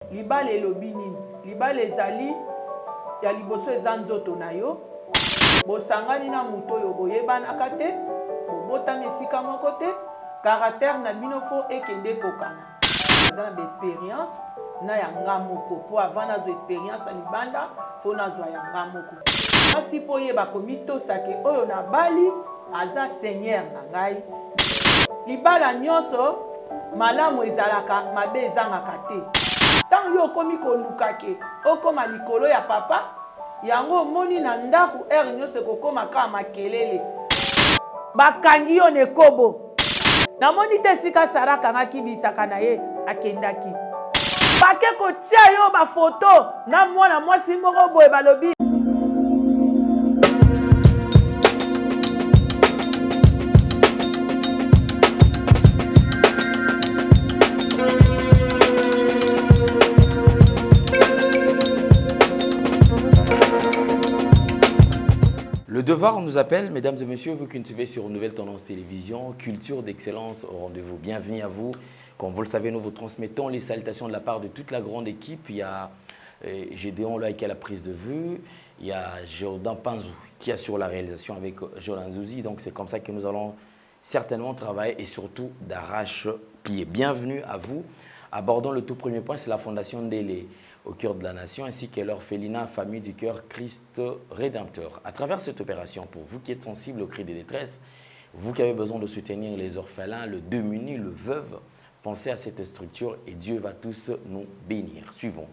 Libala elobi nini? Libala ezali ya liboso eza nzoto na yo, bosangani na moto oyo boyebanaka te, bobotami esika moko te, caractère na bino fo ekende ekokana. Naza na ba experience na ya nga moko po avant nazwa experience ya libanda fo nazwa ya nga moko. Mwasi mpo oyeba komitosa ke oyo nabali aza seigneur na ngai. Libala nyonso malamu ezalaka, mabe ezangaka te. Ntango yo okomi koluka ke okoma likolo ya papa, yango omoni na ndako heure nyonso ekokoma kaka makelele. Bakangi yo na ekobo. Namoni te esika Sarah akangaki bisaka na ye akendaki. Bake kotia yo ba photo na mwana mwasi moko boye balobi. Le devoir nous appelle, mesdames et messieurs, vous qui nous suivez sur Nouvelle Tendance Télévision, culture d'excellence au rendez-vous. Bienvenue à vous. Comme vous le savez, nous vous transmettons les salutations de la part de toute la grande équipe. Il y a euh, Gédéon là qui a la prise de vue, il y a Jordan Panzou qui assure la réalisation avec euh, Jordan Zouzi. Donc c'est comme ça que nous allons certainement travailler et surtout d'arrache-pied. Bienvenue à vous. Abordons le tout premier point, c'est la fondation Ndélé au cœur de la nation ainsi que l'orphelinat Famille du cœur Christ Rédempteur. À travers cette opération, pour vous qui êtes sensible aux cris de détresse, vous qui avez besoin de soutenir les orphelins, le démuni, le veuve, pensez à cette structure et Dieu va tous nous bénir. Suivons.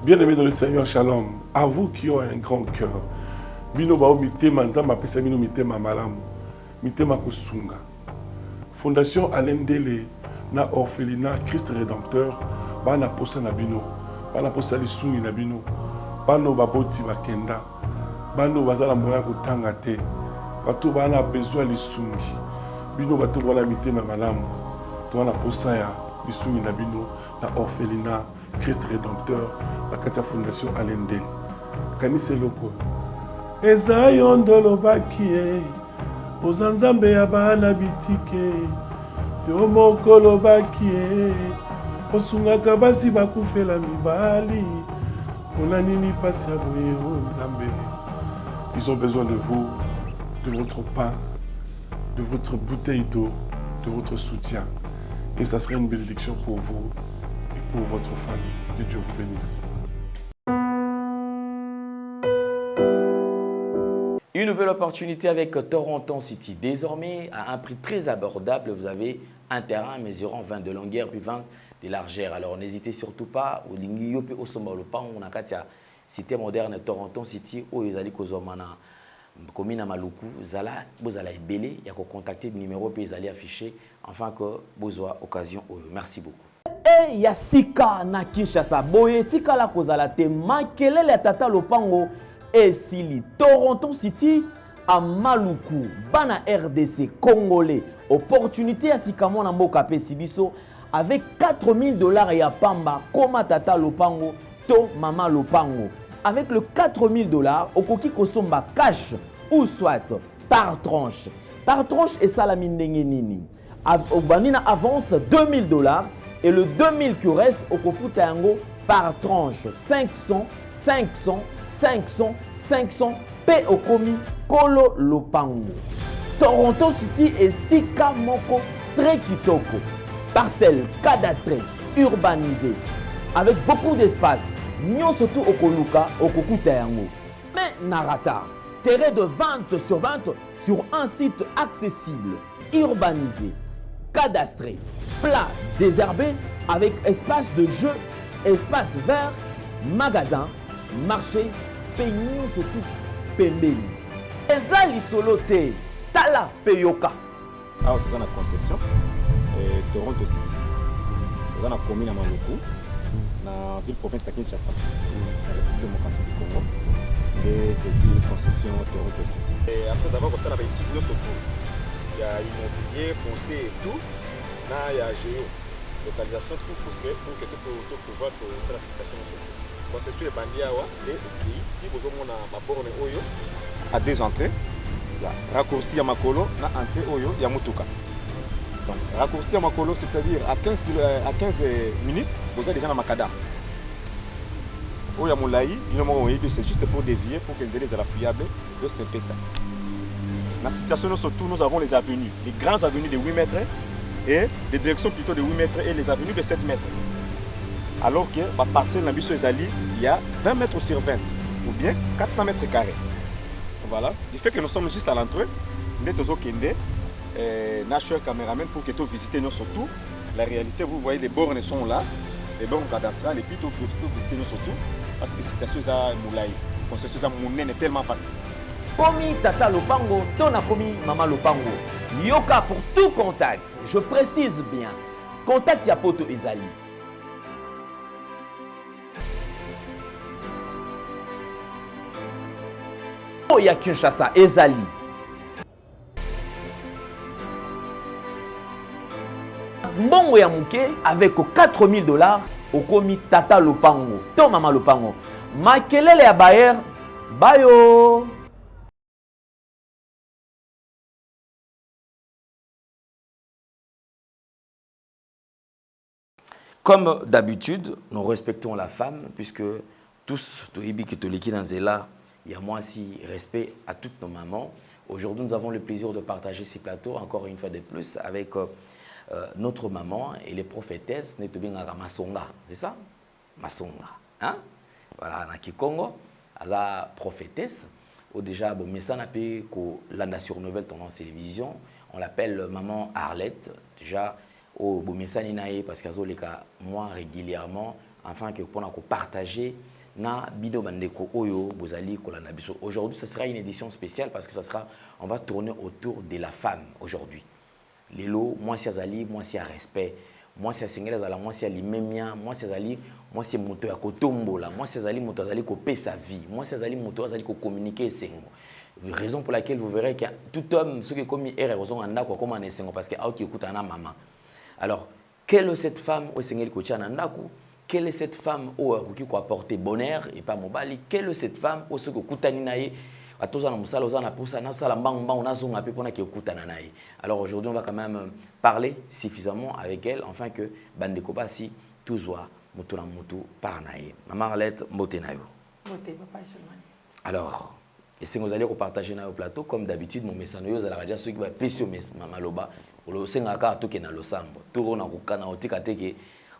Bien-aimés dans le Seigneur, shalom. À vous qui ont un grand cœur. Bino bao mitema nzambe apesa bino mitema malamu. Mitema kosunga. Fondation Alain Ndele na orphelinat Christ Redempteur bana posa na bino. Bana posa lisungi na bino. Bana oyo baboti bakenda. Bana oyo baza na moyen ya kotanga te. Bato oyo baa na besoin ya lisungi. Bino bato boza na mitema malamu. Toza na posa ya lisungi na bino na orphelinat Christ Redempteur na kati ya Fondation Alain Ndele. Kanisa eloko oyo. Eza yo nde olobaki ye, oza Nzambe ya bana bitike. Yo moko olobaki ye, osungaka basi bakufela mibali. Pona nini pasi ya boye o Nzambe? Ils ont besoin de vous, de votre pain, de votre bouteille d'eau, de votre soutien. Et ça serait une bénédiction pour vous et pour votre famille. Que Dieu vous bénisse. Une nouvelle opportunité avec Toronto City. Désormais, à un prix très abordable, vous avez un terrain mesurant 20 de longueur puis 20 de largeur. Alors n'hésitez surtout pas, olingi yo pe osomba lopango na kati ya cité moderne Toronto City oyo ezali kozwama na commune ya Maluku, zala bozala ebele ya ko contacter numéro pe ezali affiché enfin que bozwa occasion oyo. Merci beaucoup. E ya sika na Kinshasa boye etikala kozala te makelele ya tata lopango esili Toronto City a Maluku bana RDC congolais opportunité ya sika mwana mboka apesi biso avec 4000 dollars ya pamba koma tata lopango to mama lopango avec le 4000 dollars okoki kosomba cash ou soit par tranche par tranche esalami ndenge nini obandi na avance 2000 dollars et le 2000 qui reste okofuta yango par tranche 500 500 500 500 mpe okomi kolo lopango toronto city esika moko très kitoko parcelle cadastrée urbanisée avec beaucoup d'espace nyonso tu okoluka okokuta yango mais na retard terrain de 20 sur 20 sur un site accessible urbanisé cadastré plat désherbé avec espace de jeu espace vert magasin marché mpe nyonso tu pembeni eza lisolo te tala mpe yoka awa toza na concession eh, toronto city toza na commune ya maluku na ville province ya kinshasa na république démocratique du congo nde tozwi concession toronto city eh, après avoir kosala baétude nyonso tout ya immobilier foncier et tout na ya géo localisation tout pour que pour que to pouvoir kosala fixation nyonso concession ebandi awa nde ekei ti bozomona baborne oyo à deux entrées ya raccourci ya makolo na entrée oyo ya motuka. Donc raccourci ya makolo, c'est-à-dire à 15 à 15 minutes boza déjà na makadam. Oyo ya molayi bino moko boyebi, c'est juste pour dévier pour que nzela ezala fiable. Donc c'est un peu ça. Na situation nyonso tout, nous avons les avenues, les grandes avenues de 8 mètres et des directions plutôt de 8 mètres et les avenues de 7 mètres. Alors que ba parcelle na biso ezali il y a 20 mètres sur 20 ou bien 400 mètres carrés. Voilà, du fait que nous sommes juste à l'entrée, nde tozokende na cher caméraman pour que to visiter nyonso tout. La réalité, vous voyez les bornes sont là, les bornes cadastrales, et puis to visiter nyonso tout parce que situation eza molayi, concession eza monene tellement vaste. Komi tata lopango to nakomi mama lopango, yoka pour tout contact, je précise bien, contact ya poto ezali ya Kinshasa ezali mbongo ya moke avec 4000 $ okomi tata lopango to mama lopango. Makelele ya bayer bayo. Comme d'habitude, nous respectons la femme, puisque tous, toyebi que toleki na nzela, il y a moi aussi respect à toutes nos mamans. Aujourd'hui, nous avons le plaisir de partager ces plateaux, encore une fois de plus, avec notre maman et les prophétesses, Netobingara Masonga, c'est ça? Masonga, hein? Voilà, na Kikongo, aza prophétesse, ou déjà, bon, mais ça n'a pas kolanda sur Nouvelle Tendance Télévision, on l'appelle maman Arlette, déjà, au bomesani na ye parce qu'azoleka moi régulièrement afin que pour partager na bino bandeko oyo bozali kolanda biso. Aujourd'hui, ce sera une édition spéciale parce que ça sera, on va tourner autour de la femme aujourd'hui. Lelo, mwasi azali, mwasi ya respect, mwasi asengeli azala mwasi ya limemia, mwasi azali mwasi moto ya kotombola, mwasi azali moto azali kopesa vie, mwasi azali moto azali kocommuniquer esengo. Raison pour laquelle vous verrez que tout homme, ce qui est commis erreur, ozonga ndako akoma na esengo parce que aoki ekuta na mama. Alors, quelle est cette femme oyo esengeli kotia na ndako? Quelle est cette femme oyo akoki koapporter bonheur et pas mobali? Quelle est cette femme oyo soki okutani na ye, atoza na mosala, oza na posa nasala mbangu mbangu nazonga mpe mpona ke okutana na ye? Alors aujourd'hui, on va quand même parler suffisamment avec elle afin que bandeko basi tozwa moto na moto par na ye. Mama Arlette, mbote na yo. Mbote, papa journaliste. Alors, esengo ozali kopartage na yo plateau comme d'habitude. Momesano yo ozalaka dia soki bapesi yo maloba, osengaka kaka tokende na losambo. Toro na kokana otika te ke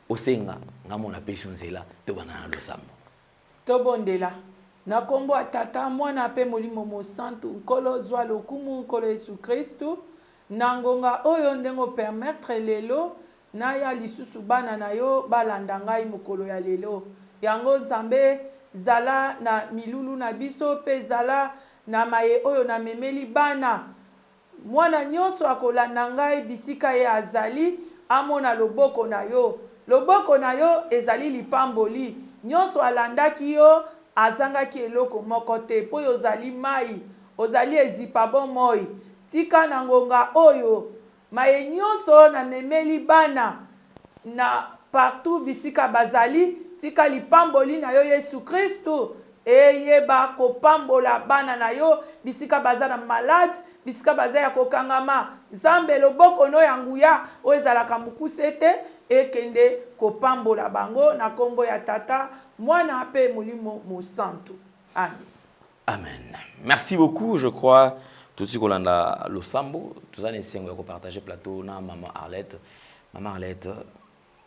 osenga nga mo napesi yo nzela, tobanda na losambo. Tobondela na nkombo ya Tata, Mwana mpe Molimo Mosantu. Nkolo, zwa lokumu. Nkolo Yesu Kristu, na ngonga oyo ndenge opermettre lelo naya lisusu, bana na yo balanda ngai mokolo ya lelo yango. Nzambe, zala na milulu na biso mpe zala na maye oyo namemeli bana. Mwana nyonso akolanda ngai bisika ye azali, amona loboko na yo. Loboko na yo ezali lipamboli. Nyonso alandaki yo azangaki eloko moko te, mpo oyo ozali mai, ozali ezipa bomoi. Tika na ngonga oyo maye nyonso namemeli bana na partout bisika bazali, tika lipamboli na yo Yesu Kristu eyeba kopambola bana na yo bisika baza na malade, bisika baza ya kokangama. Nzambe, loboko no ya nguya oyo ezalaka mokuse te ekende kopambola bango na nkombo ya Tata, Mwana mpe Molimo Mosantu. Amen. Amen. Merci beaucoup, je crois. Tout de suite, kolanda losambo, toza na esengo ya kopartage plateau na mama Arlette. Mama Arlette,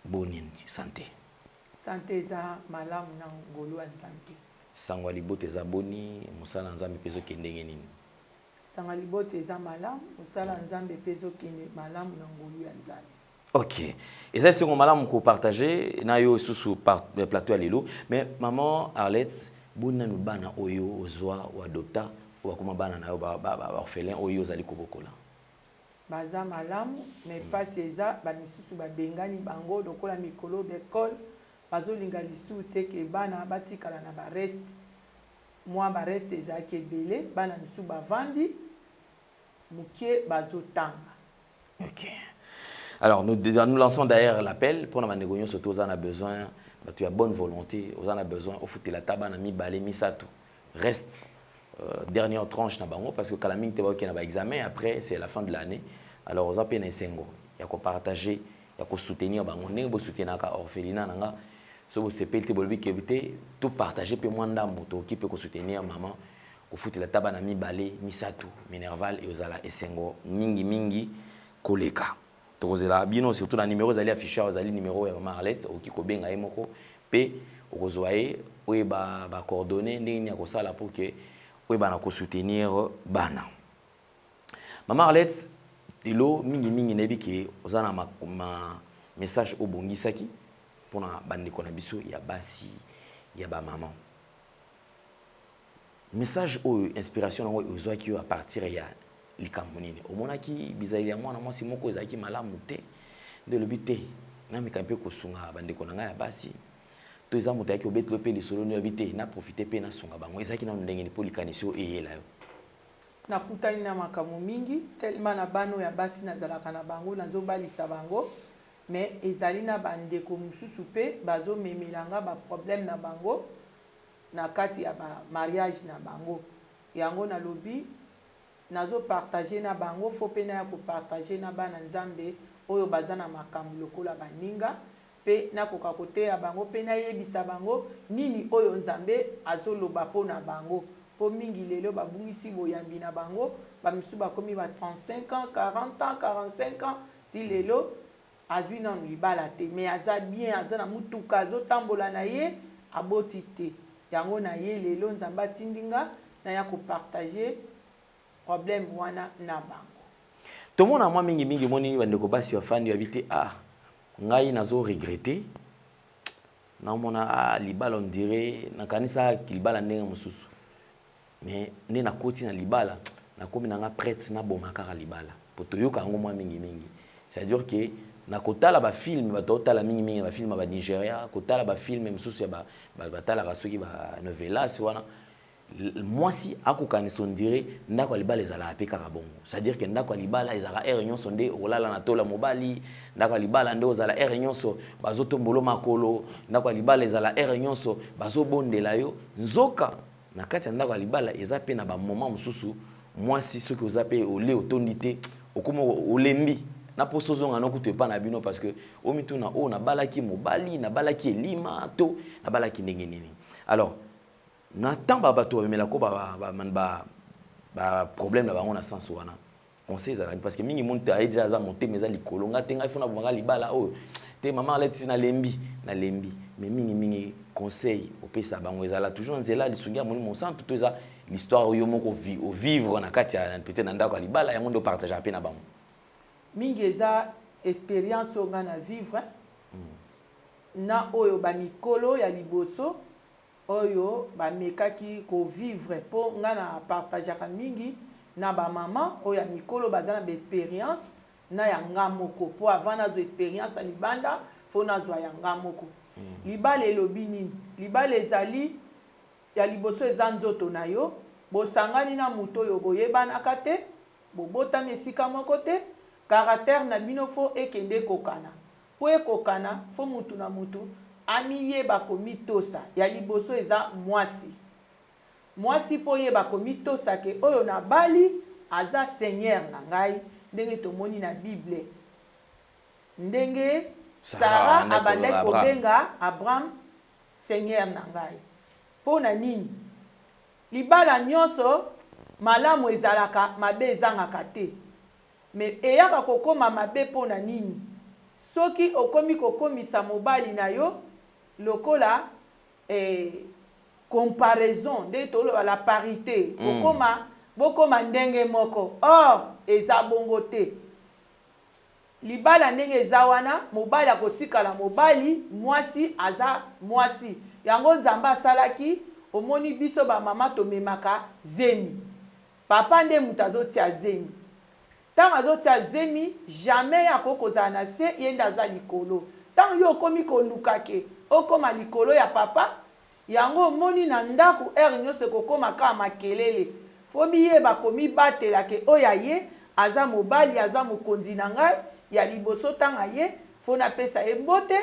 boni santé? Santé eza malamu na ngolu ya Nzambe. Sango ya libota eza boni? Mosala ya Nzambe mpe ezokende ndenge nini? Sango ya libota eza malamu, mosala ya Nzambe mpe ezokende malamu na ngolu ya Nzambe. Ok, eza esengo malamu kopartage na yo lisusu par plateau ya lelo. Mais maman Arlette, boni nanu bana oyo ozwa, oadopta, oyo bakoma bana na yo, baorphelin oyo ozali kobokola? Baza malamu, mais mpasi eza bamisusu babengani bango lokola mikolo baekole bazolinga lisusu te ke bana batikala na bareste. Mwa bareste ezalaki ebele, bana misusu bavandi moke bazotanga. Ok. Alors, nous, nous lançons d'ailleurs l'appel pour nous surtout aux a besoin, bah, tu as bonne volonté, aux a besoin, au foot la taba na mibale misato. Reste dernière tranche na bango parce que kala mingi te ba na ba examen, après c'est la fin de l'année. Alors aux a pe na esengo. ya kopartager, ya kosoutenir bango ndenge bosoutenaka orphelinat na nga. So bosepeli te, bolobi ke te, topartage mpe mwa ndambo, tokoki mpe kosoutenir mama, kofutela ata bana mibale, misato minerval, eozala esengo mingimingi koleka. Tokozela bino surtout na numéro ezali affiché awa, ezali numéro ya mama Arlette. Okoki kobenga ye moko mpe okozwa ye, oyeba bacoordonnées ndenge nini ya kosala pour que oyeba na kosoutenir bana. Mama Arlette, lelo mingimingi nayebi ke oza na ma message obongisaki mpona bandeko na biso ya basi, ya bamama. Message oyo, inspiration yango ozwaki yo à partir ya likambo nini? Omonaki bizaleli ya mwana mwasi moko ezalaki malamu te nde olobi te, nameka mpe kosunga bandeko na ngai ya basi, to eza moto ayaki obetelo mpe lisolo nde oyebi te, naprofite mpe nasunga bango? Ezalaki nano ndenge nini mpo likanisi oyo eyela yo? Nakutani na makambo mingi tellement na bana oyo ya basi nazalaka na bango, nazobalisa bango, mais ezali na bandeko mosusu mpe bazomemela nga baproblème na bango na kati ya bamariage na bango. Yango nalobi nazopartage na bango, faut mpe naya kopartage na bana Nzambe oyo baza na makambo lokola baninga, mpe nakoka koteya bango mpe nayebisa bango nini oyo Nzambe azoloba mpo na bango. Mpo mingi lelo babungisi boyambi na bango, bamisusu bakomi ba 35 ans, 40 ans, 45 ans, ti lelo azwi nanu libala te, mais aza bien, aza na mutuka, azotambola na ye, aboti te. Yango na ye lelo Nzambe atindi nga naya kopartage problème wana na bango. Tomona mwa mingimingi, omoni bandeko basi bafandi, babi te: "Ah, ngai nazo regretter, naomona, ah, libala, on dirait nakanisa libala ndenge mosusu, mais nde nakoti na libala, nakomi nanga prête naboma kaka libala." Po toyoka yango mwa mingimingi, c'est-à-dire que na kotala bafilm, bato otala mingimingi bafilm ya Banigeria, kotala bafilm mosusu ya batalaka soki banovelas wana, mwasi akokanisa on dirait ndako ya libala ezalaka mpe kaka bongo. C'est-à-dire que ndako ya libala ezalaka heure nyonso nde okolala na tola mobali, ndako ya libala nde ozala heure nyonso bazotombola makolo, ndako ya libala ezala heure nyonso bazobondela yo. Nzoka na kati ya ndako ya libala eza mpe na bamoment mosusu, mwasi soki oza mpe ole otondi te, okóma olembi na mposa ozonga no kutu epa na bino, parce que omituna: oyo nabalaki mobali, nabalaki elima to nabalaki ndenge nini? Alors na ntango bato bamemelako baproblème na bango na sens wana, conseil ezalaki, parce que mingi moni te, aye déjà aza motema eza likolo: "Nga te, ngai faut nabomaka libala oyo te, mama aleti, nalembi, nalembi." Mais mingimingi conseil opesa bango ezala toujours nzela lisungi ya Molimo Mosantu, to eza l'histoire oyo moko ovivre na kati ya peut-être na ndako ya libala, yango nde opartage mpe na bango? Mingi eza expérience oyo ngai na vivre na oyo bamikolo ya liboso oyo bamekaki kovivre, mpo ngai na partageaka mingi na bamama oyo ya mikolo baza na baexpérience na ya nga moko, mpo avant nazwa expérience ya libanda, faut nazwa ya nga moko. Libala elobi nini? Libala ezali ya liboso eza nzoto na yo, bosangani na moto oyo boyebanaka te, bobotami esika moko te, caractère na bino faut ekende ekokana. Mpo ekokana, faut mutu na mutu amiyeba komitosa. Ya liboso eza mwasi. Mwasi mpo oyeba komitosa ke oyo nabali aza seigneur na ngai, ndenge tomoni na Bible, ndenge Sara abandaki kobenga Abraham seigneur na ngai. Mpo na nini? Libala nyonso malamu ezalaka, mabe ezangaka te, mais eyaka kokóma mabe mpo na nini? Soki okomi kokomisa mobali na yo lokola comparaison, nde toloba la parité, kokoma bokóma ndenge moko, or eza bongo te. Libala ndenge eza wana, mobali akotikala mobali, mwasi aza mwasi. Yango Nzambe asalaki. Omoni biso bamama tomemaka zemi, papa nde moto azotia zemi. Ntango azotia zemi, jamais akoki kozala na se, ye nde aza likolo. Ntango yo okomi koluka ke okóma likolo ya papa, yango omoni na ndako heure nyonso ekokóma kaka makelele. Faut miyeba komibatela ke oyo aye aza mobali, aza mokonzi na ngai ya liboso. Ntango aye, faut napesa ye mbote,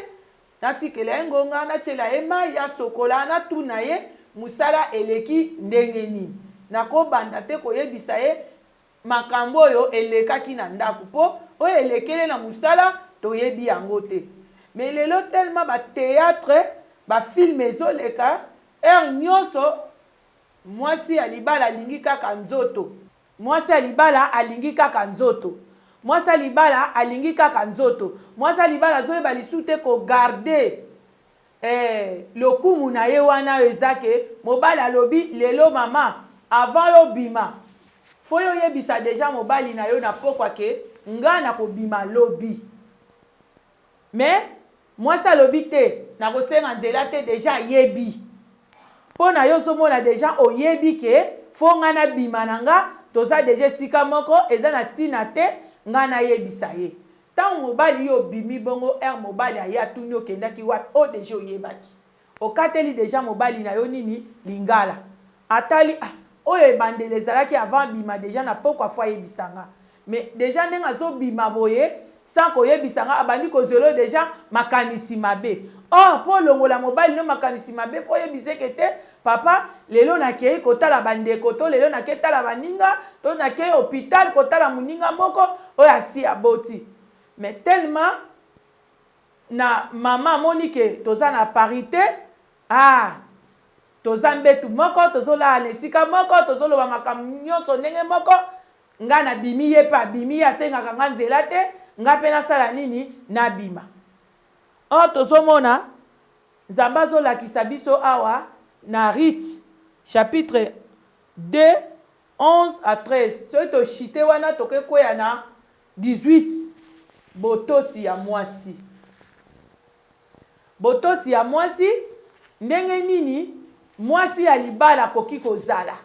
natikela ye ngonga, natiela ye mai asokola, natuna ye mosala eleki ndenge nini. Nakobanda te koyebisa ye makambo oyo elekaki na ndako, mpo oyo elekele na mosala toyebi yango te. Mais lelo tellement ba theatre, ba film ezoleka heure nyonso mwasi ya libala alingi kaka nzoto. Mwasi ya libala alingi kaka nzoto. Mwasi ya libala alingi kaka nzoto. Mwasi ya libala azoyeba lisusu te ko garder eh, lokumu na ye wana oyo eza ke mobali alobi lelo mama avant yo bima fo yo oyebisa deja mobali na yo na pokwa ke nga nakobima lobi. Mais mwasi alobi te nakosenga nzela te deja ayebi. Po na yo ozomona deja oyebi ke fo nga nabima na nga toza deja esika moko eza na tina te nga nayebisa ye. Tango mobali yo obimi bongo heure mobali aye atuni okendaki wapi oh dejà oyebaki okateli dejà mobali na yo nini lingala atali ah oyo ebandeli ezalaki avant abima dejà na pokwa faut ayebisa nga mais dejà ndenge azo bima boye sans koyebisa nga abandi kozwela yo dejà makanisi mabe or po olongola mobali no makanisi mabe faut oyebisa ye ke te Papa, lelo nakeyi kotala ba ndeko to lelo nake tala baninga to nakeyi hopital kotala muninga moko oyo asi aboti. Mais tellement na mama amoni ke toza na parite, ah toza mbetu moko, tozolala na esika moko, tozoloba makambo nionso ndenge moko, nga nabimi ye pe abimi, ye asengaka nga nzela te, nga pe nasala nini? Nabima. Or tozomona Nzambe azo lakisa biso awa na Ruth chapitre 2 11 à 13 soki to chute wana toke kweya na 18 botosi ya mwasi botosi ya mwasi ndenge nini mwasi ya libala akoki kozala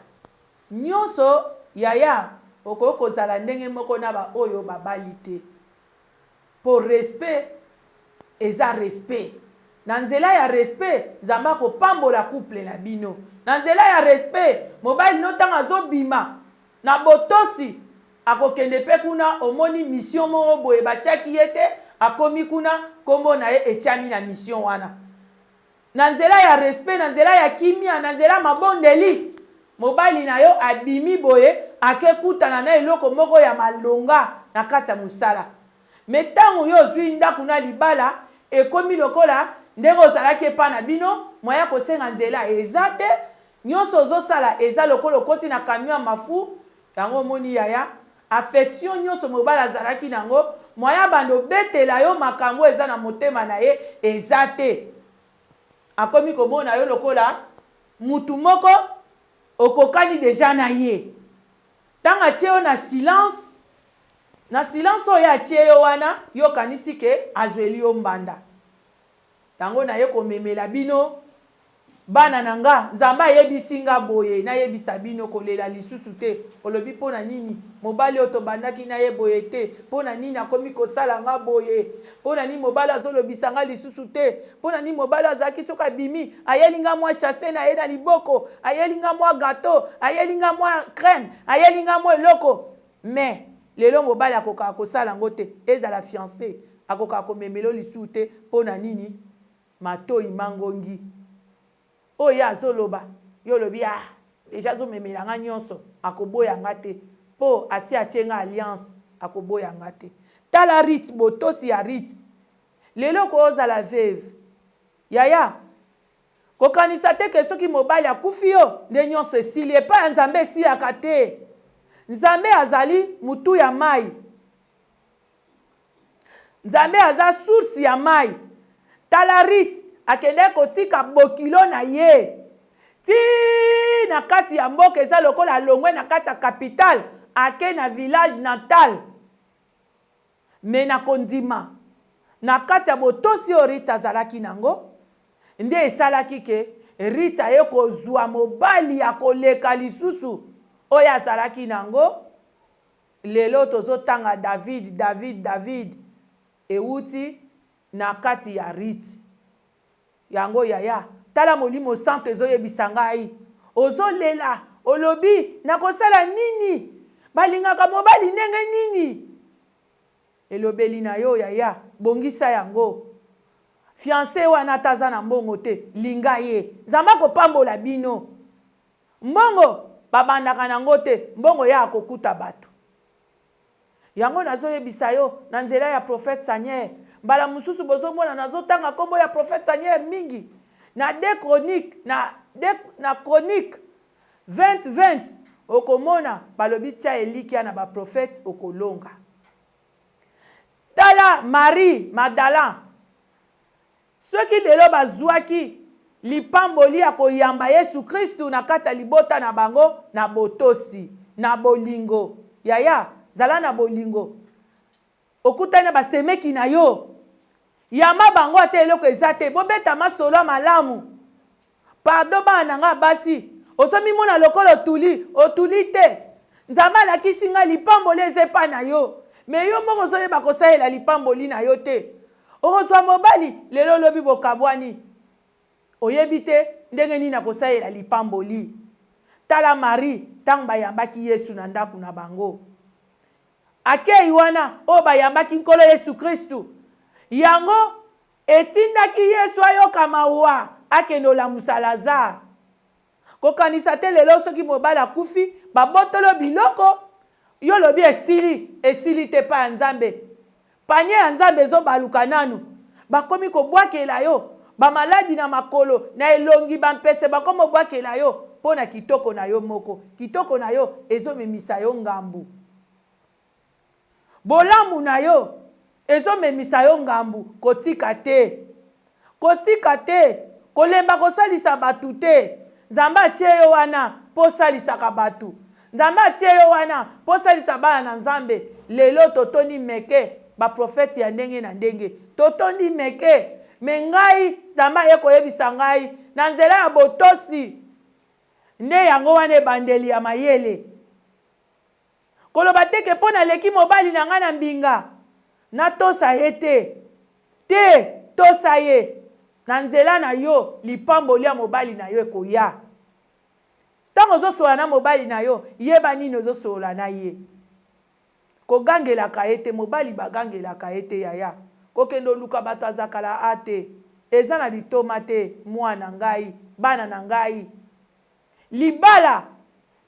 nionso yaya okoki kozala ndenge moko na ba oyo babali te Po respect eza respect. Na nzela ya respect Nzambe ako pambola couple na bino. Na nzela ya respect mobali no tango azo bima na botosi ako kende pe kuna omoni mission moko boye ba tiaki ye te akomi kuna kombo na ye etiami na mission wana. Na nzela ya respect, na nzela ya kimia, na nzela ya mabondeli, mobali na yo abimi boye ake kutana na eloko moko ya malonga na kati ya mosala. Mais tango yo ozui ndaku na libala, ekomi lokola ndenge ozalaki epa na bino, moyen ya kosenga nzela eza te, nionso ozo sala eza lokola okoti na camion ya mafu, yango omoni yaya, affection nionso mobali azalaki na yango, moyen abanda obetela yo makambo oyo eza na motema na ye eza te. Akomi komona yo lokola mutu moko okokani dejà na ye. Tango atie yo na silence, na silence oyo ye atie yo wana, yo okanisi que azueli yo mbanda. Yango naye komemela bino bana na nga, Nzambe ayebisi nga boye nayebisa bino kolela lisusu te, olobi mpo na nini mobali oyo tobandaki na ye boye te, mpo na nini akomi kosala nga boye, mpo na nini mobali oyo azolobisa nga lisusu te, mpo na nini mobali oyo azalaki soki abimi ayeli nga mwa chasse na ye na liboko, ayeli nga mwa gateau, ayeli nga mwa crème, ayeli nga mwa eloko, mais lelo mobali akokaka kosala yango te, ezala fiance akokaka komemela yo lisusu te mpo na nini? Matoyi mangongi oyo ye azoloba yo olobi ah dejà azomemela nga nionso akoboya nga te po asi atie nga alliance akoboya nga te tala Ruth botosi ya Ruth lelo okoki ozala veuve yaya kokanisa te ke soki mobali akufi yo nde nionso esili epai ya Nzambe esilaka te Nzambe azali mutu ya mayi Nzambe aza source ya mayi. Tala Ruth akendaki kotika bokilo na ye ti na kati ya mboka eza lokola alongwe na kati ya capitale ake na village natal mais na kondima na kati ya botosi oyo Ruth azalaki nango nde esalaki ke Ruth aye kozua mobali ya koleka lisusu oyo azalaki nango. Lelo tozo tanga David, David, David ewuti na kati ya Ruth. Yango yaya tala molimo santu ezo yebisa ngai ozo lela olobi nakosala nini balingaka mobali ndenge nini elobeli na yo yaya bongisa yango fiance wana ata aza na mbongo te linga ye nzambe akopambola bino Mbongo babandaka na ngo te, mbongo eyaka kokuta batu. Yango nazoyebisa yo na nzela ya prophète Sanier. Mbala mosusu bozomona nazotanga nkombo ya prophète Sanier mingi na 2 chronique na de, na chronique 20 20 okomona balobi tia elikya na baprofete okolonga. Tala Marie Magdala Soki lelo bazwaki lipamboli ya koyamba Yesu Kristu na kati ya libota na bango na botosi, na bolingo. Yaya, zala na bolingo. Okutani na basemeki na yo, yamba bango ata eloko eza te, bobeta masolo ya malamu. Pardon bana na nga basi, ozomimona lokola otuli, otuli te. Nzambe alakisi nga lipamboli eza epai na yo, mais yo moko ozoyeba kosalela lipamboli na yo te. Okozwa mobali lelo lobi bokabwani, oyebi te ndenge nini akosalela lipamboli. Tala Marie tango bayambaki Yesu na ndako na bango. Akei wana oyo bayambaki Nkolo Yesu Kristu. Yango Etindaki Yesu ayoka mawa, akende olamusa Lazare. Kokanisa te lelo soki mobali akufi, babotoli yo biloko, yo olobi esili, esili te epai ya Nzambe. Panier ya Nzambe ezobaluka nanu. Bakomi kobwakela yo ba maladi na makolo, na elongi, ba mpese bakomi obwakela yo mpo na kitoko na yo moko. Kitoko na yo ezomemisa yo ngambu. Bolamu na yo ezo memisa yo ngambu kotika te kotika te kolemba kosalisa batu te nzambe atie yo wana po osalisaka batu nzambe atie yo wana po osalisa bana na nzambe lelo totondi meke ba prophète ya ndenge na ndenge totondi meke me ngai nzambe aye koyebisa ngai na nzela ya botosi nde yango wana ebandeli ya mayele Koloba te ke mpo naleki mobali na ngai na mbinga, natosa ye te. Te, tosa ye. Na nzela na yo, lipamboli ya mobali na yo ekoya. Ntango ozosolola na mobali na yo, yeba nini ozosolola na ye. Kogangelaka ye te, mobali bagangelaka ye te yaya. Kokende oluka bato ya zakala a te. Eza na litoma te, mwana ngai, bana na ngai. Libala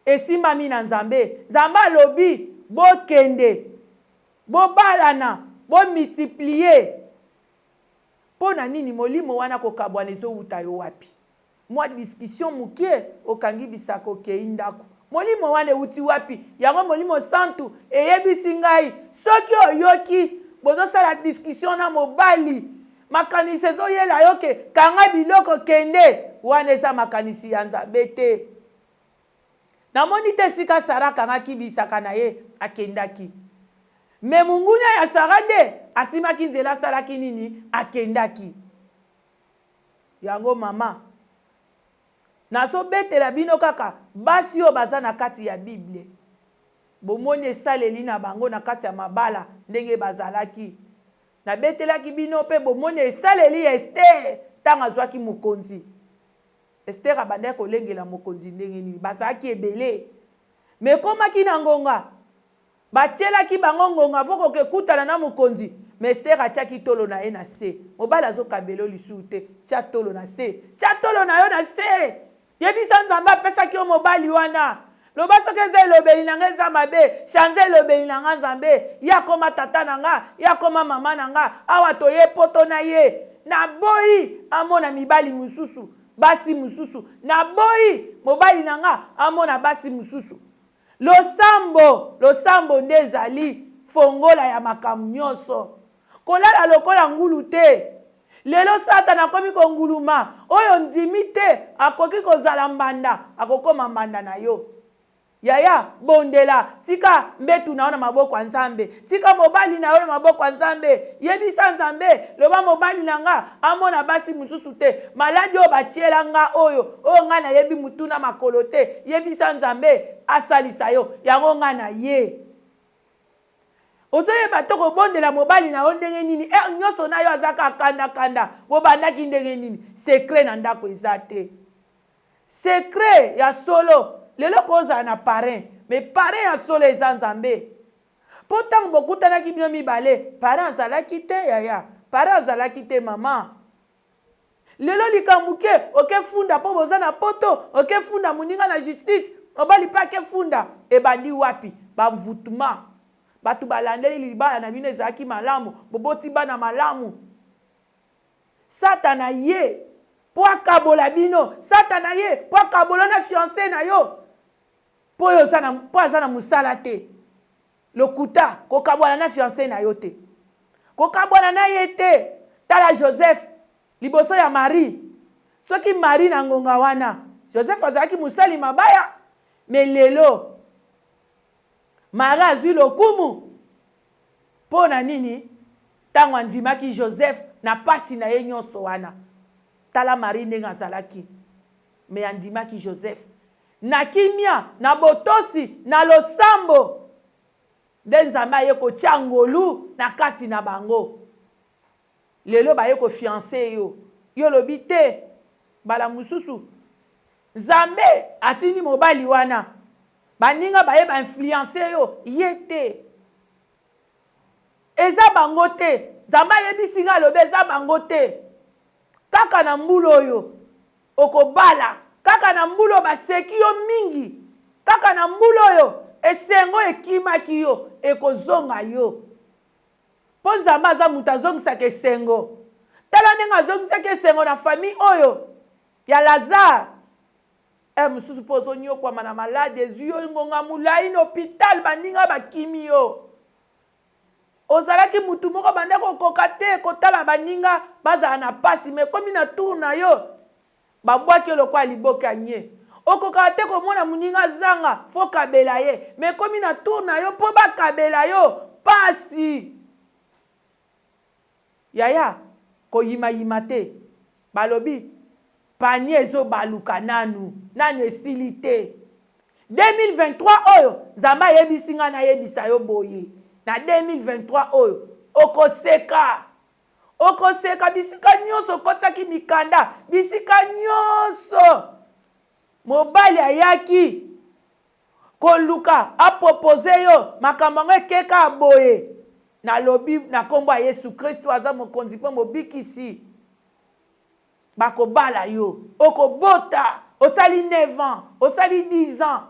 esimbami na Nzambe. Nzambe alobi bokende, bobalana, bo multiplier. Mpo na nini molimo wana kokabwana ezowuta yo wapi? Mwa discussion mokie okangi bisaka okeyi ndako. Molimo wana ewuti wapi? Yango Molimo Santu eyebisi ngai soki oyoki bozosala discussion na mobali Makanisi ezoyela yo ke kanga biloko kende, wana eza makanisi ya Nzambe te. Namoni te esika Sarah akangaki bisaka na ye akendaki. Mais monguna ya Sarah nde asimaki nzela asalaki nini? Akendaki. Yango mama nazobetela bino kaka basi oyo baza na kati ya Bible. Bomoni esaleli na bango na kati ya mabala ndenge bazalaki. Nabetelaki bino mpe bomoni esaleli ya Estere ntango azwaki mokonzi. Estere abandaki kolengela mokonzi ndenge nini? Bazalaki ebele. Me ekomaki na ngonga, batielaki bango ngonga fo kokekutana na mokonzi. Me Estere atiaki tolo na ye na se. Mobali azokabela yo lisusu te, tia tolo na se. Tia tolo na yo na se! Yebisa Nzambe apesaki yo mobali wana. Loba soki eza elobeli na nga eza mabe, change elobeli na nga Nzambe. Ye akoma tata na nga, ye akoma mama na nga. Awa toye poto na ye. Naboyi amona mibali mosusu, basi mosusu. Naboyi mobali na nga amona basi mosusu. Losambo, losambo nde ezali fongola ya makambo nyonso. Kolala lokola ngulu te. Lelo Satana akomi konguluma. Oyo ondimi te akoki kozala mbanda, akokoma mbanda na yo. Yaya, bondela, tika mbetu na yo na maboko ya Nzambe. Tika mobali na yo na maboko ya Nzambe. Yebisa Nzambe, loba mobali na nga amona basi mosusu te. Maladi oyo batiela nga oyo, oyo nga nayebi mutu na makolo te. Yebisa Nzambe asalisa yo. Yango nga na ye. Ozoyeba te kobondela mobali na yo ndenge nini? Heure nyoso na yo aza kaka kanda kanda. Bobandaki ndenge nini? Secret na ndako eza te. Secret ya solo lelo kozala na parrain, mais parrain ya solo eza Nzambe. Po tango bokutanaki bino mibale, parrain azalaki te yaya, parrain azalaki te mama. Lelo likambo moke oke funda po boza na poto, oke funda moninga na justice, mobali pe ake funda, ebandi wapi? Ba envoutement. Bato balandeli libala na bino ezalaki malamu, boboti bana malamu. Satana ye mpo akabola bino, Satana ye mpo akabola na fiance na yo mpo oyo oza na mpo aza na mosala te. Lokuta, kokabwana na fiance na yo te. Kokabwana na ye te. Tala Joseph liboso ya Marie. Soki Marie na ngonga wana, Joseph azalaki mosali mabaya, mais lelo Marie azwi lokumu mpo na nini? Ntango andimaki Joseph na pasi na ye nyonso wana. Tala Marie ndenge azalaki, mais andimaki Joseph na kimia, na botosi, na losambo. Nde Nzambe aye kotia ngolu na kati na bango. Lelo baye ko fiance yo, yo olobi te, mbala mosusu Nzambe atindi mobali wana, baninga baye ba influence yo, ye te. Eza bango te. Nzambe ayebisi nga alobi eza bango te. Kaka na mbula oyo okobala, kaka na mbula oyo baseki yo mingi, kaka na mbula oyo esengo ekimaki yo ekozonga yo. Mpo Nzambe aza moto azongisaka esengo. Tala ndenge azongisaki esengo na famille oyo ya Lazare. Eh mosusu mpo ozonyokwama na maladi ezwi yo ngonga molai na hopital, baninga bakimi yo. Ozalaki mutu moko banda kokoka te kotala baninga bazala na pasi, mais ekomi na tour na yo babwaki yo lokola liboke ya nye. Okokaka te komona moninga azanga fo kabela ye, mais ekomi na tour na yo mpo bakabela yo pasi. Yaya koyima yima te, balobi panier ezo baluka nanu, nanu esili te. 2023 oyo Nzambe ayebisi nga nayebisa yo boye, na 2023 oyo okoseka, okoseka bisika nyonso okotaki mikanda, bisika nyonso mobali ayaki koluka apropose yo makambo yango ekeka boye. Nalobi na nkombo ya Yesu Kristo, aza mokonzi mpe mobikisi, bakobala yo, okobota, osali 9 ans, osali 10 ans,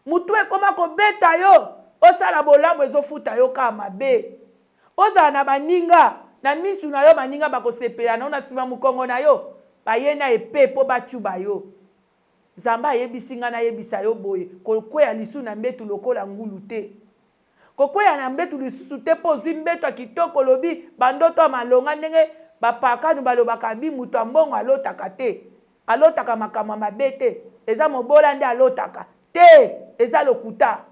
mutu ekoma kobeta yo, osala bolamu ezofuta yo kaka mabe. Ozala na baninga na misu na yo, baninga bakosepela na yo, na nsima mokongo na yo baye na epe mpo bacuba yo. Nzambe ayebisi ngai nayebisa yo boye, kokweya lisusu na mbetu lokola ngulu te. Kokweya na mbetu lisusu te mpo ozwi mbetu ya kitoko, olobi bandoto ya malonga ndenge bapakanu balobaka bi moto ya mbongo alotaka te, alotaka makambo ya mabe te, eza mobola nde alotaka te, eza lokuta.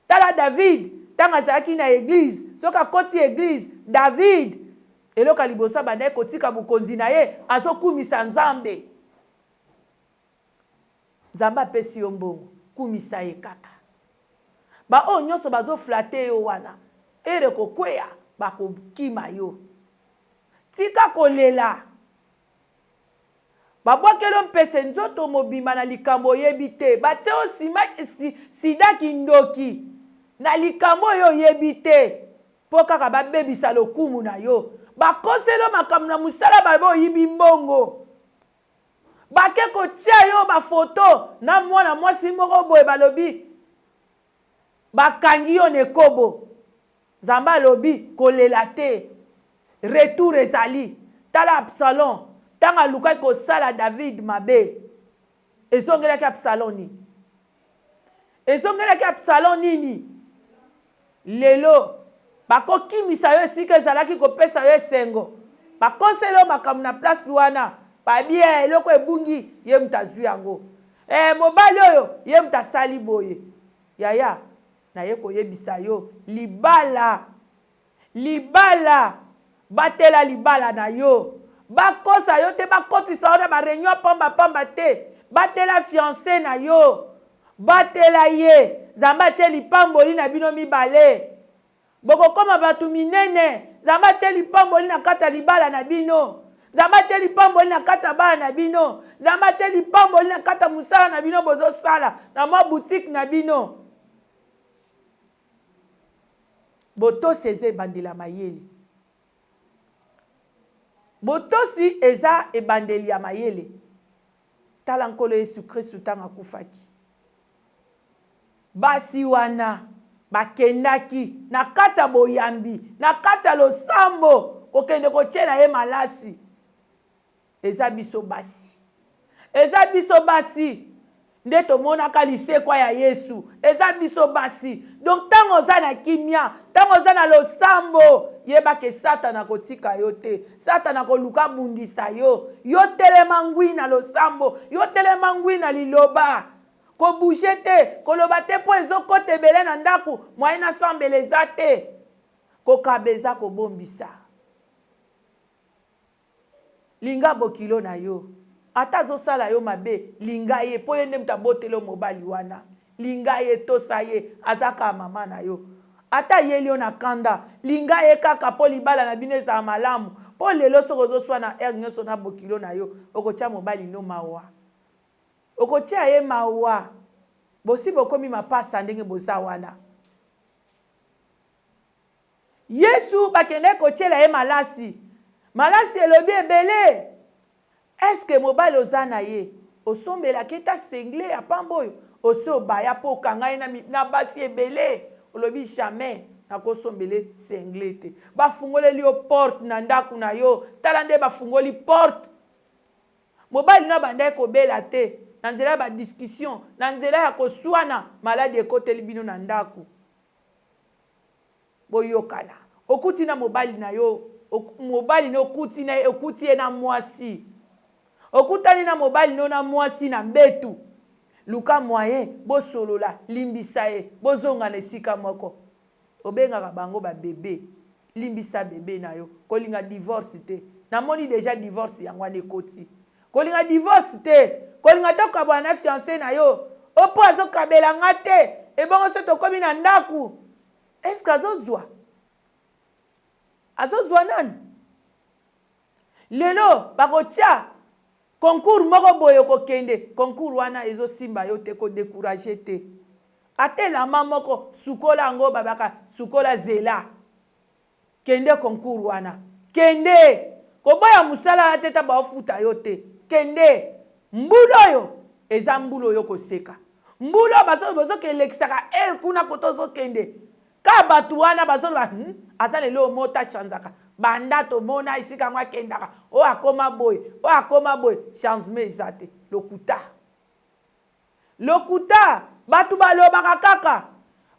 Tala David ntango azalaki na eglise, soki akoti eglise David eloko ya liboso abandaki kotika bokonzi na ye, azokumisa Nzambe. Nzambe apesi yo mbongo, kumisa ye kaka. Baoyo nyonso bazoflate yo wana, ere kokweya bakokima yo. Tika kolela. Babwakeli yo mpese nzoto mobimba na likambo oyebi te. Batie yo sima, si, sida kindoki na likambo oyo oyebi te mpo kaka babebisa lokumu na yo. Bakoseli yo makambo na mosala, balobi oyibi mbongo. Bake kotia yo ba photo na mwana mwasi moko boye, balobi bakangi yo na ekobo. Nzambe alobi kolela te, retour ezali. Tala Absalom ntango alukaki kosala David mabe, ezongelaki Absalom nini? Ezongelaki Absalom nini? Lelo bakokimisa yo esika ezalaki kopesa yo esengo, bakosela yo makambo na place wana, babie eloko ebungi, ye moto azwi yango. Eh, mobali oyo ye moto asali boye. Yaya, naye koyebisa yo, libala, libala, batela libala na yo. Bakosa yo te, bakotisa yo na ba reunion pamba pamba te. Batela fiancé na yo, batela ye. Nzambe atie lipamboli na bino mibale, bokokoma bato minene. Nzambe atie lipamboli na kati ya libala na bino. Nzambe atie lipamboli na kati ya bana na bino. Nzambe atie lipamboli na kati ya mosala na bino bozosala na mwa boutique na bino. Botosi eza ebandeli ya mayele. Botosi eza ebandeli ya mayele. Tala Nkolo Yesu Kristu ntango akufaki, basi wana Bakendaki na kati ya boyambi, na kati ya losambo, kokende kotiela ye malasi. Eza biso basi. Eza biso basi nde tomonaka lisekwa ya Yesu. Eza biso basi. Donc ntango oza na kimia, ntango oza na losambo, yeba ke Satana akotika yo te. Satana akoluka abundisa yo. Yo telema ngwi na losambo, yo telema ngwi na liloba. Ko bouger te, koloba te mpo ezokota ebele na ndako, moyen nasambela eza te. Kokaba eza kobombisa. Linga bokilo na yo. Ata azosala yo mabe, linga ye mpo ye nde moto aboteli yo mobali wana. Linga ye, tosa ye, aza kaka mama na yo. Ata ayeli yo na kanda, linga ye kaka mpo libala na bino ezala malamu. Mpo lelo soki ozoswana heure nyonso na bokilo na yo, okotia mobali no mawa. Okotia ye mawa. Bosi bokomi mapasa ndenge boza wana. Yesu bakendaki kotiela ye malasi. Malasi elobi ebele. Est-ce que mobali oza na ye osombelaka ye ta sengle ya pamba oyo osi obaya po okanga ye na, na basi ebele olobi jamais nakosombele sengle te. Bafungoleli yo porte na ndako na yo, tala nde bafungoli porte. Mobali no abandaki kobela te, na nzela ya ba discussion, na nzela ya koswana, maladi ekoteli bino na ndako. Boyokana. Okuti na mobali na yo, mobali no okuti na ye, okuti ye na mwasi. Okutani na mobali no na mwasi na mbetu. Luka moyen bosolola, limbisa ye, bozonga na esika moko. Obengaka bango ba bebe. Limbisa bebe na yo. Kolinga divorce te. Namoni dejà divorce yango wana ekoti. Kolinga divorce te. Kolinga te okabwana na fiance na yo. O po azokabela nga te. Ebongo soki tokomi na ndaku, est ce que azozwa? Azozwa nani? Lelo bakotia concours moko boye okokende, concours wana ezosimba yo te, ko decourager te. Ata elamba moko sukola yango babaka sukola zela. Kende concours wana. Kende! Koboya musala wana te ta baofuta yo te. Kende! Mbula oyo eza mbula oyo koseka. Mbula oyo bazo bozokelekisaka heure kuna kote ozokende. Ka batu wana bazoloba hum aza na eloko moko te achanzaka. Banda tomona esika yango akendaka oyo akoma boye, oyo akoma boye changement eza te. Lokuta. Lokuta, batu balobaka kaka.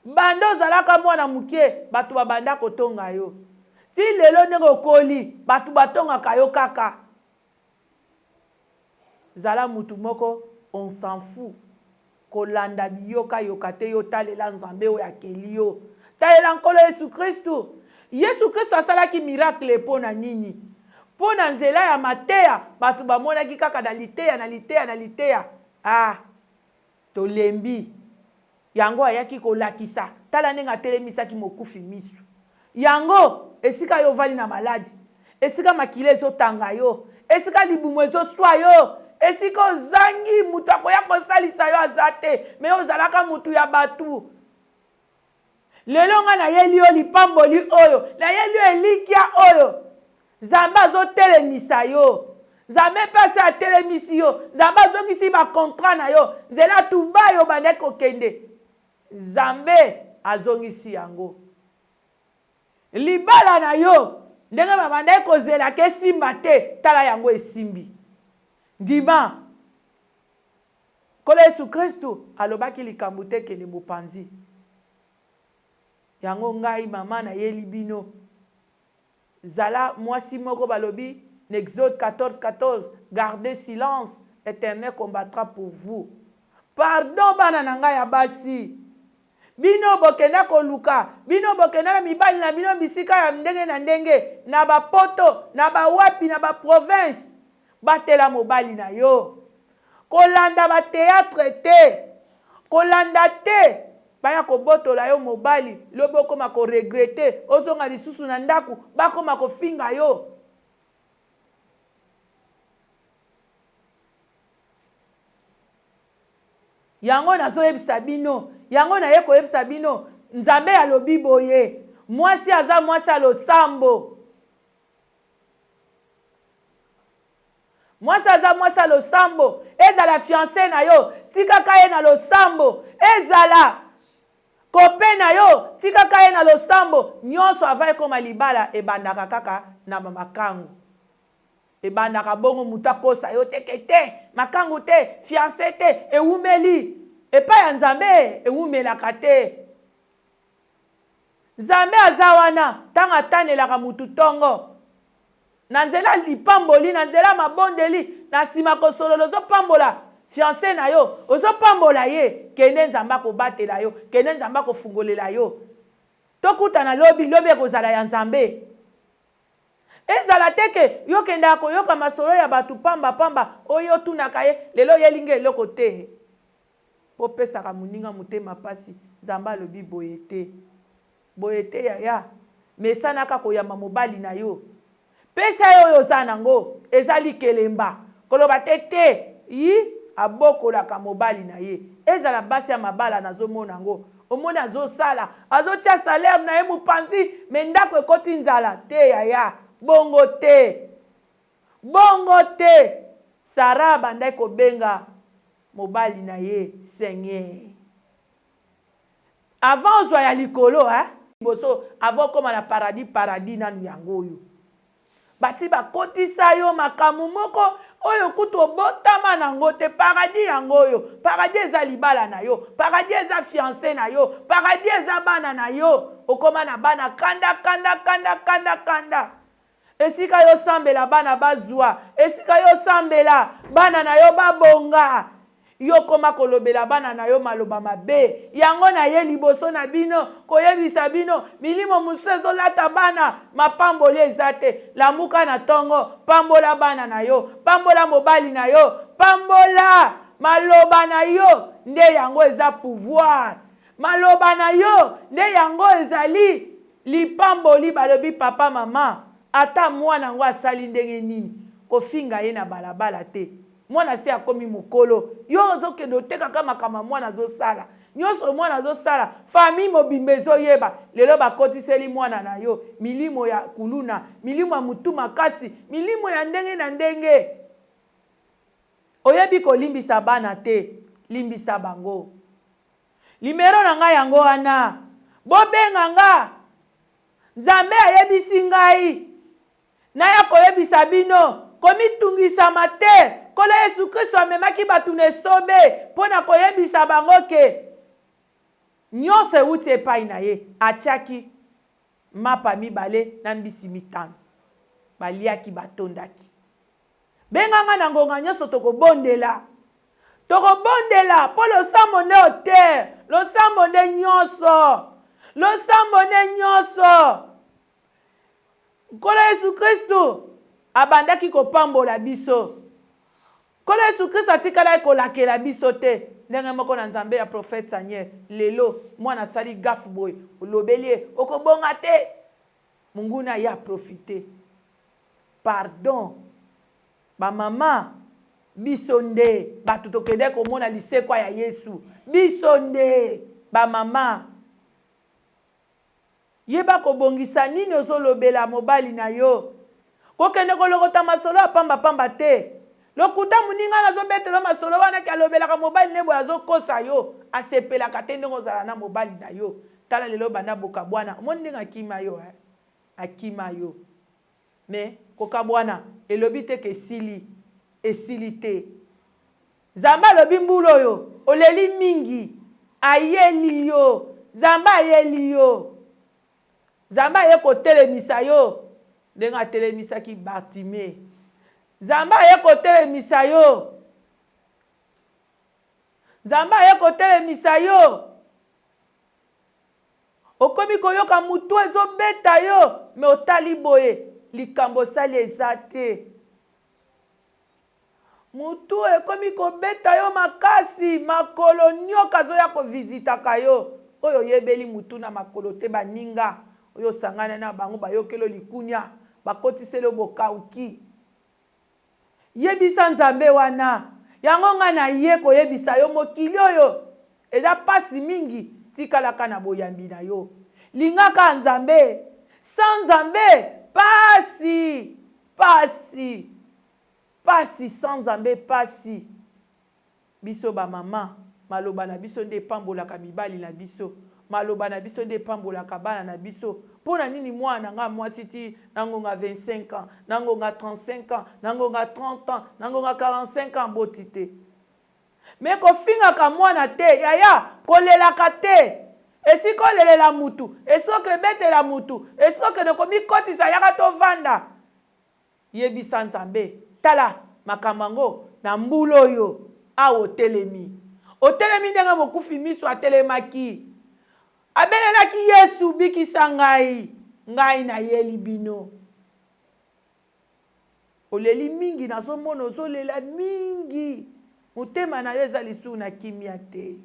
Banda ozalaka mwana mukie, batu babanda kotonga yo. Ti lelo ndenge okoli, batu batongaka yo kaka. Zala mutu moko on s'en fou. Kolanda biyoka yoka te, yo talela Nzambe oyo akeli yo. Talela Nkolo Yesu Kristu. Yesu Kristu asalaki miracle po na nini? Po na nzela ya mateya, batu bamonaki kaka na liteya, na liteya, na liteya. Ah! Tolembi. Yango ayaki kolakisa. Tala ndenge atelemisaki mokufi misu. Yango, esika yo ovandi na maladi, esika makila ezotanga yo, esika libumu ezoswa yo, esika ozangi mutu akoya kosalisa yo aza te, mais ozalaka mutu ya batu. Lelo nga nayeli yo lipamboli oyo, nayeli yo elikya oyo. Nzambe azotelemisa yo. Nzambe mpe asi atelemisi yo. Nzambe azongisi ba contrat na yo. Nzela Dubai obandaki kokende. Nzambe azongisi yango. Libala na yo ndenge babandaki kozela ke esimba te, tala yango esimbi. Ndima. Nkolo Yesu Kristu alobaki likambo te kende mopanzi. Yango ngai mama nayeli bino. Zala mwasi moko balobi na Exode 14, 14 gardez silence Eternel combattra pour vous. Pardon bana na ngai ya basi. Bino bokenda koluka, bino bokenda na mibali na bino bisika ya ndenge na ndenge, na ba poto, na ba wapi, na ba province. Batela mobali na yo. Kolanda ba theatre te. Kolanda te baya kobotola yo mobali, lobi okoma ko regretter, ozonga lisusu na ndaku, bakoma kofinga yo. Yango nazoyebisa bino, yango naye koyebisa bino, Nzambe alobi boye, mwasi aza mwasi ya losambo. Mwasi aza mwasi ya losambo, ezala fiance na yo, tikaka ye na losambo, ezala. Copain na yo tikaka ye na losambo nionso avant ekoma libala ebandaka kaka na ba makangu ebandaka bongo mutu akosa yo te ke te makangu te fiance te ewumeli epai ya nzambe ewumelaka te nzambe aza wana ntango atanelaka mutu tongo Na nzela ya lipamboli, na nzela ya mabondeli, na nsima kosolola, ozopambola fiance na yo, ozopambola ye, kende Nzambe akobatela yo, kende Nzambe akofungolela yo. Tokutana lobi, lobi ekozala ya Nzambe. Ezala te ke yo okendaka koyoka masolo ya bato pamba pamba, oyo otunaka ye, lelo oyeli nga eloko te. Po opesaka moninga motema pasi, Nzambe alobi boye te. Boye te yaya, mesanaka koyamba mobali na yo. Pesa ye oyo oza nango, eza likelemba. Koloba te te yi abokolaka mobali na ye. Ezala basi ya mabala nazo mona yango. Omoni azo sala, azo tia salaire na ye mupanzi mais ndaku ekoti nzala. Te yaya, bongo te. Bongo te. Sarah abandaki kobenga mobali na ye seigneur. Avant ozwa ya likolo eh. Liboso avant okoma na paradis paradis nanu yango oyo. Basi bakotisa yo makambo moko oyo kutu obotama nango te paradis yango oyo. Paradis eza libala na yo, paradis eza fiance na yo, paradis eza bana na yo. Okoma na bana kanda kanda kanda kanda kanda. Esika yo sambela bana bazua, esika yo sambela bana na yo babonga, yo koma kolobela bana na yo maloba mabe. Yango na ye liboso na bino koyebisa bino milimo mosusu ezolata bana, mapamboli eza te. Lamuka na tongo, pambola bana na yo, pambola mobali na yo, pambola maloba na yo nde yango eza pouvoir. Maloba na yo nde yango ezali lipamboli balobi papa mama ata mwana yango asali ndenge nini kofinga ye na balabala te mwana si akomi mokolo yo ozokende otekaka makambo ya mwana azosala nyonso mwana azosala famille mobimba ezoyeba lelo bakotiseli mwana na yo milimo ya kuluna milimo ya motu makasi milimo ya ndenge na ndenge oyebi kolimbisa bana te limbisa bango Numero na ngai yango wana. Bobenga nga. Nzambe ayebisi ngai naya koyebisa bino, komitungisama te. Nkolo Yesu Kristo amemaki bato na esobe mpo na koyebisa bango ke nyonso euti epai na ye. Atiaki mapa mibale na mbisi mitano. Baliaki, batondaki. Benga nga na ngonga nyonso tokobondela. Tokobondela mpo losambo nde auteur, losambo nde nyonso. Losambo nde nyonso. Nkolo Yesu Kristu abandaki kopambola biso. Nkolo Yesu Kristu atikalaki kolakela biso te. Ndenge moko na Nzambe ya prophète Samuel, lelo mwana asali gaffe boye, olobeli ye, okobonga te. Monguna aye a profiter. Pardon ba mama biso nde batu tokendaki komona lisekwa ya yesu biso nde ba mama yeba kobongisa nini ozolobela mobali na yo kokende kolokota masolo ya pamba pamba te lokuta moninga nazobetela masolo wana ke alobelaka mobali ne boye azokosa yo asepelaka te ndenge ozala na mobali na yo tala lelo banda bokabwana omoni ndenge akima yo eh? Akima yo. Mais kokabwana elobi te ke esili. Esili te. Nzambe alobi mbula oyo oleli mingi ayeli yo. Nzambe ayeli yo. Nzambe aye kotelemisa yo ndenge atelemisaki Bartimee. Nzambe aye kotelemisa yo. Nzambe aye kotelemisa yo. Okomi koyoka mutu ezo beta yo mais otali boye likambo osali eza te. Mutu ekomi kobeta yo makasi makolo nioka azoya ko visitaka yo oyo oyebeli mutu na makolo te baninga oyo osangana na bango bayokeli yo likunia bakotiseli yo bokawuki. Yebisa Nzambe wana. Yango nga na ye koyebisa yo mokili oyo eza pasi mingi tikalaka na boyambi na yo linga ka Nzambe sans Nzambe pasi pasi pasi sans Nzambe pasi Biso ba mama maloba na biso nde epambolaka mibali na biso. Maloba na biso nde epambolaka bana na biso. Mpo na nini mwana na ngai mwasi ti na ngonga 25 ans, na ngonga 35 ans, na ngonga 30 ans, na ngonga 45 ans aboti te? Mais kofingaka mwana te yaya, kolelaka te. Esika olelela mutu, esika okebetela mutu, esika okende komikotisa yaka tovanda. Yebisa Nzambe, tala makambo yango na mbula oyo, awa otelemi. Otelemi ndenge mokufi miso atelemaki. Abelelaki Yesu, bikisa ngai, ngai nayeli bino. Oleli mingi, nazomona ozolela mingi. Motema na yo eza lisusu na kimia te.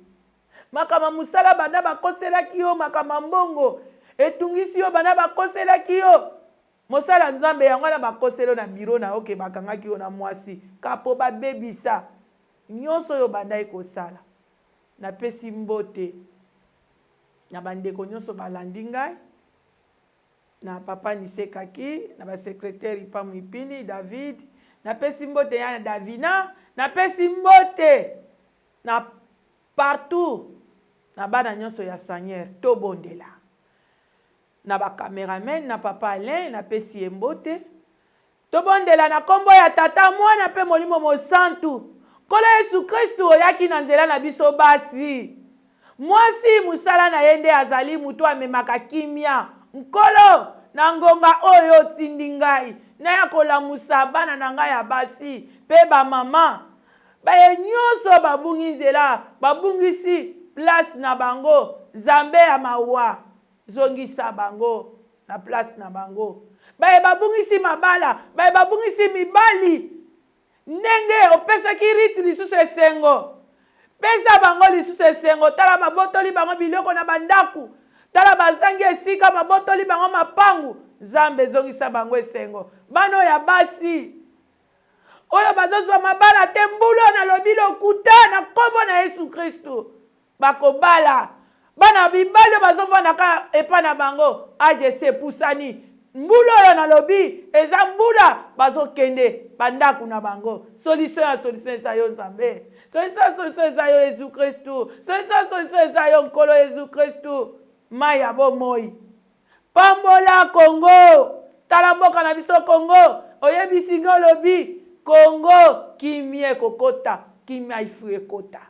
Makambo ya mosala banda bakoselaki yo, makambo ya mbongo etungisi yo banda bakoselaki yo. Mosali ya Nzambe, yango wana bakoseli yo na bureau na yo ke bakangaki yo na mwasi kaka po babebisa nionso oyo obandaki kosala. Napesi mbote na ba ndeko nionso balandi ngai, na papa Nise Kaki, na ba secretaires Ipamu Ipini, David, napesi mbote ya na Davina, napesi mbote na partout na bana nionso ya Seigneur, tobondela. Na ba cameramen na papa Alain na pesi ye mbote. Tobondela na kombo ya Tata, Mwana pe Molimo Mosantu. Nkolo Yesu Kristu oyaki na nzela na biso basi. Mwasi mosala na ye nde azali moto amemaka kimia. Nkolo, na ngonga oyo otindi ngai naya kolamusa bana na ngai ya basi pe ba mama baye nionso babungi nzela, babungisi place na bango, Nzambe ya mawa, Zongisa bango na place na bango. Baye babungisi mabala, baye babungisi mibali, ndenge opesaki Ruth lisusu esengo, pesa bango lisusu esengo. Tala babotoli bango biloko na ba ndaku, tala bazangi esika, babotoli bango mapangu. Nzambe zongisa bango esengo. Bana oyo ya basi oyo bazozwa mabala te, mbula oyo nalobi lokuta na kombo na Yesu Kristu. Bakobala. Bana mibali oyo bazovanda kaka epa na bango age esi epusani. Mbula oyo nalobi eza mbula bazokende ba ndaku na bango. Solution ya solution eza yo Nzambe. Solution ya solution eza yo Yezu Kristu. Solution ya solution eza yo Nkolo Yezu Kristu. Mayi ya bomoi. Pambola Congo. Tala mboka na biso Congo. Oyebisi nga olobi Congo kimia ekokota. Kimia il faut ekota.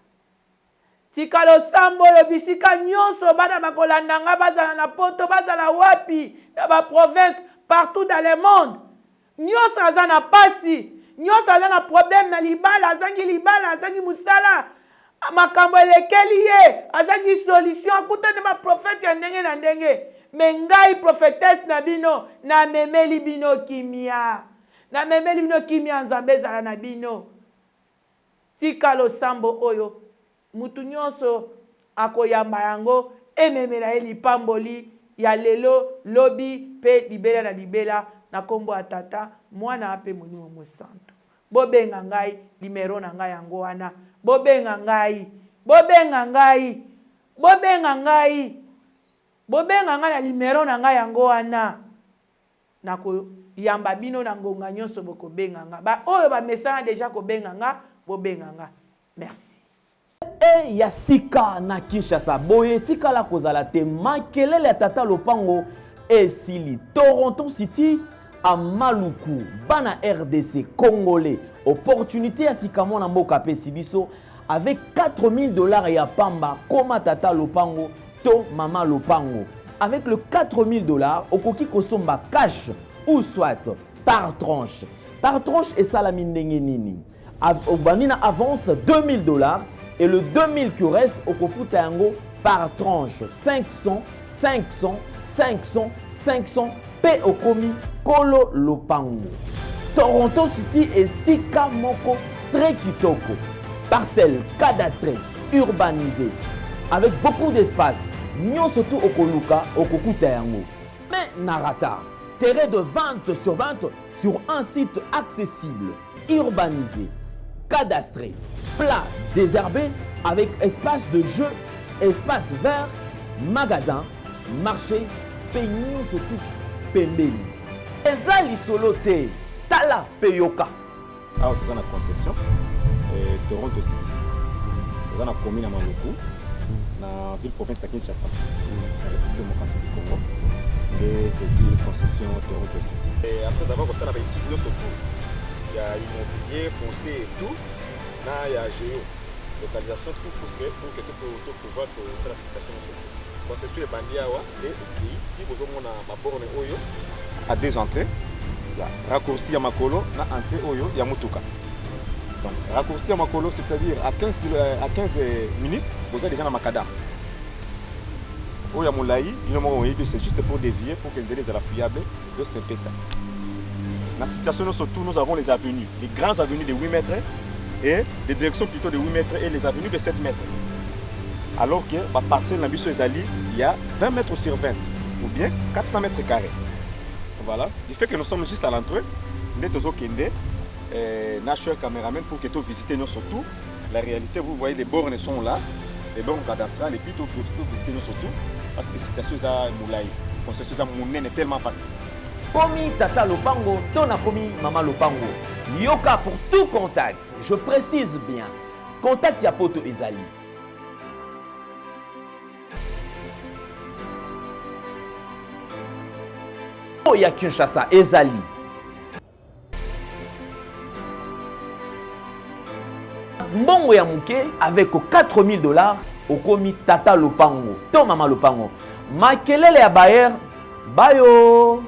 Tika losambo oyo bisika nionso bana bakolanda nga bazala na poto bazala wapi na ba province partout dans le monde nionso aza na pasi nionso aza na problème na libala azangi libala azangi musala makambo elekeli ye azangi solution akutani ba prophète ya ndenge na ndenge mais ngai prophetesse na bino namemeli bino kimia namemeli bino kimia ya Nzambe ezala na bino Tika losambo oyo, mutu nionso akoyamba yango, ememela ye lipamboli ya lelo, lobi, pe libela na libela, na kombo ya Tata, Mwana, pe Molimo Mosantu. Bobenga ngai, numero na ngai yango wana. Bobenga ngai. Bobenga ngai. Bobenga ngai. Bobenga ngai na numero na ngai yango wana. Nako yamba bino na ngonga nionso boko benga nga. Ba oyo ba mesana dejà ko benga nga, bo benga nga. Merci. E ya sika na Kinshasa boye etikala kozala te makelele ya tata lopango esili Toronto City a Maluku bana RDC congolais opportunité ya sika mwana mboka apesi biso avec 4000 dollars ya pamba koma tata lopango to mama lopango avec le 4000 dollars okoki kosomba cash ou soit par tranche par tranche esalami ndenge nini obandi na avance 2000 dollars et le 2000 qui reste okofuta yango par tranche 500 500 500 500 mpe okomi kolo lopango toronto city esika moko très kitoko parcelle cadastrée urbanisée avec beaucoup d'espace nyonso tu okoluka okokuta yango mais na rata terrain de 20 sur 20 sur un site accessible urbanisé cadastré plat désherbé avec espace de jeu espace vert magasin marché mpe nyonso tu pembeni eza lisolo te tala mpe yoka awa toza na concession eh, toronto city toza na commune ya maluku. Na ville province ya Kinshasa, na République démocratique du Congo, nde tozwi concession Toronto City. Et après avoir kosala ba études nyonso tout ya immobilier, foncier et tout na ya géo localisation tout pour que pour que to pouvoir kosala situation nyonso tout. Concession ebandi awa nde ekei ti bozomona ba borne oyo à deux entrées ya raccourci ya makolo na entrée oyo ya motuka. Donc raccourci ya makolo c'est-à-dire à 15 à 15 minutes boza déjà na macadam. Oyo ya molayi bino moko boyebi c'est juste pour dévier pour que nzela ezala fiable donc c'est un peu ça. Na situation nyonso tout nous avons les avenues, les grands avenues de 8 mètres et des directions plutôt de 8 mètres et les avenues de 7 mètres. Alors que ba parcelle na biso ezali ya 20 mètres sur 20 ou bien 400 mètres carrés. Voilà, du fait que nous sommes juste à l'entrée, nde tozokende eh, na cher cameraman pour que to visiter nyonso tout. La réalité, vous voyez les bornes sont là, les bornes cadastrales et puis to, to visiter nyonso tout parce que situation eza molai, concession eza monene tellement vaste. Komi tata lopango to nakomi mama lopango yoka pour tout contact je précise bien contact ya poto ezali ya Kinshasa ezali mbongo ya moke avec 4000 dollars okomi tata lopango to mama lopango makelele ya bayer bayo.